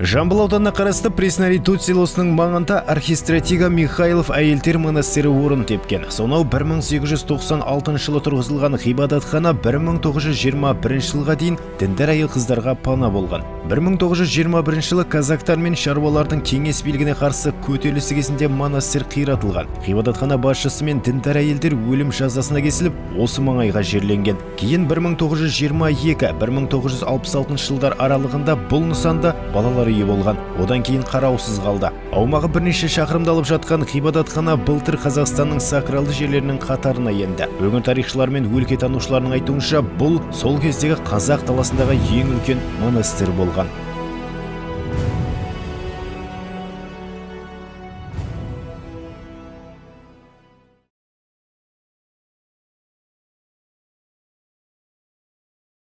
Жамбыл ауданына қарасты Пресноредут селосының маңында архистратига Михайлов әйелдер монастыры орын тепкен. Сонау 1896 жылы тұрғызылған ғибадатхана 1921 жылға дейін діндар әйел қыздарға пана болған. 1921 жылы казактар мен шаруалардың кеңес билігіне қарсы көтерілісі кезінде монастырь қиратылған. Ғибадатхана басшысы мен діндар әйелдер өлім жазасына кесіліп, осы маңайға жерленген. Кейін 1922-1966 жылдар аралығында бұл нысанда балалар үйі болған. Одан кейін қараусыз қалды. Аумағы бірнеше шақырымды алып жатқан ғибадатхана былтыр Қазақстанның сакралды жерлерінің қатарына енді. Өңір тарихшылары мен өлкетанушыларының айтуынша, бұл сол кездегі қазақ даласындағы ең үлкен монастырь болған.